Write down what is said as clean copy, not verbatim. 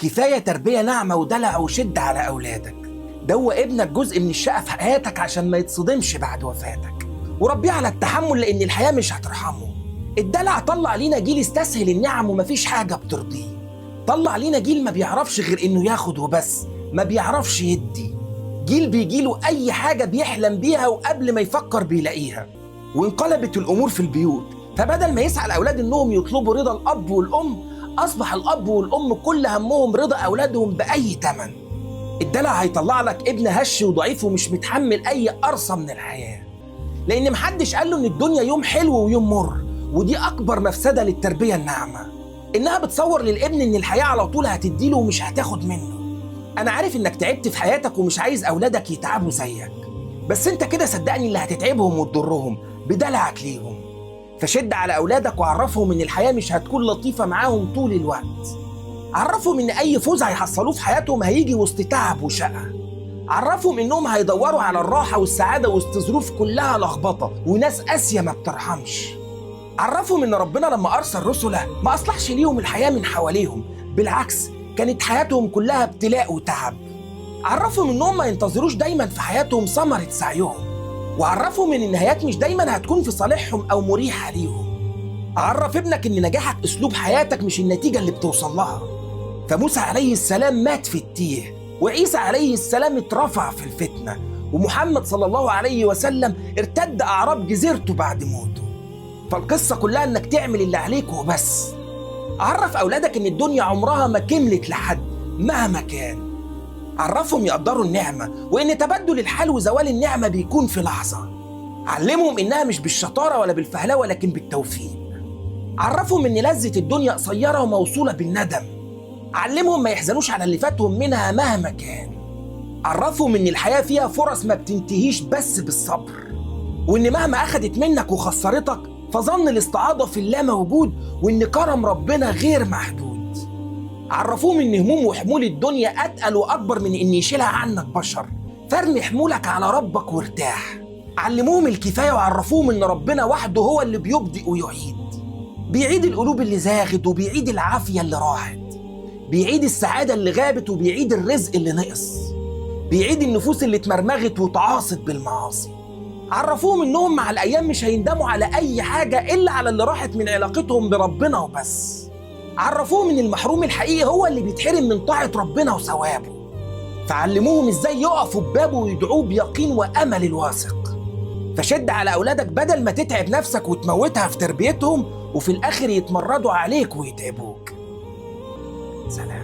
كفاية تربية ناعمة ودلع وشد على أولادك. دوق ابنك جزء من الشقة في حياتك عشان ما يتصدمش بعد وفاتك، وربيه على التحمل لأن الحياة مش هترحمه. الدلع طلع لينا جيل استسهل النعم ومفيش حاجة بترضيه. طلع لينا جيل ما بيعرفش غير إنه ياخد وبس، ما بيعرفش يدي. جيل بيجيله أي حاجة بيحلم بيها وقبل ما يفكر بيلاقيها. وانقلبت الأمور في البيوت، فبدل ما يسعى الأولاد إنهم يطلبوا رضا الأب والأم، أصبح الأب والأم كل همهم رضا أولادهم بأي تمن. الدلع هيطلع لك ابن هش وضعيف ومش متحمل أي قرصة من الحياة، لأن محدش قال له إن الدنيا يوم حلو ويوم مر. ودي أكبر مفسدة للتربية الناعمة، إنها بتصور للابن إن الحياة على طول هتديله ومش هتاخد منه. أنا عارف إنك تعبت في حياتك ومش عايز أولادك يتعبوا زيك، بس أنت كده صدقني اللي هتتعبهم وتضرهم بدلعك ليهم. فشد على أولادك وعرفهم إن الحياة مش هتكون لطيفة معاهم طول الوقت. عرفهم إن أي فوز هيحصلوه في حياتهم هيجي وسط تعب وشقة. عرفهم إنهم هيدوروا على الراحة والسعادة وسط ظروف كلها لخبطة وناس قاسية ما بترحمش. عرفهم إن ربنا لما أرسل رسله ما أصلحش ليهم الحياة من حواليهم، بالعكس كانت حياتهم كلها ابتلاء وتعب. عرفهم إنهم ما ينتظروش دايما في حياتهم ثمرة سعيهم، وعرفهم إن النهايات مش دايما هتكون في صالحهم أو مريحة ليهم. عرف ابنك إن نجاحك أسلوب حياتك مش النتيجة اللي بتوصل لها. فموسى عليه السلام مات في التيه، وعيسى عليه السلام اترفع في الفتنة، ومحمد صلى الله عليه وسلم ارتد أعراب جزيرته بعد موته. فالقصة كلها إنك تعمل اللي عليك وبس. عرف أولادك إن الدنيا عمرها ما كملت لحد مهما كان. عرفهم يقدروا النعمة، وإن تبدل الحال وزوال النعمة بيكون في لحظة. علمهم إنها مش بالشطارة ولا بالفهلوة لكن بالتوفيق. عرفهم إن لذة الدنيا قصيرة وموصولة بالندم. علمهم ما يحزنوش على اللي فاتهم منها مهما كان. عرفهم إن الحياة فيها فرص ما بتنتهيش بس بالصبر، وإن مهما أخدت منك وخسرتك فظن الاستعاضة في الله موجود، وإن كرم ربنا غير محدود. عرفوهم إن هموم وحمول الدنيا أتقل وأكبر من إن يشيلها عنك بشر، فارمي حمولك على ربك وارتاح. علموهم الكفاية وعرفوهم إن ربنا وحده هو اللي بيبدئ ويعيد. بيعيد القلوب اللي زاغت، وبيعيد العافية اللي راحت، بيعيد السعادة اللي غابت، وبيعيد الرزق اللي نقص، بيعيد النفوس اللي اتمرمغت وتعاصت بالمعاصي. عرفوهم إنهم مع الأيام مش هيندموا على أي حاجة إلا على اللي راحت من علاقتهم بربنا وبس. عرفوهم إن المحروم الحقيقي هو اللي بيتحرم من طاعة ربنا وثوابه، فعلموهم إزاي يقفوا ببابه ويدعوه بيقين وأمل الواثق. فشد على أولادك بدل ما تتعب نفسك وتموتها في تربيتهم وفي الآخر يتمردوا عليك ويتعبوك. سلام.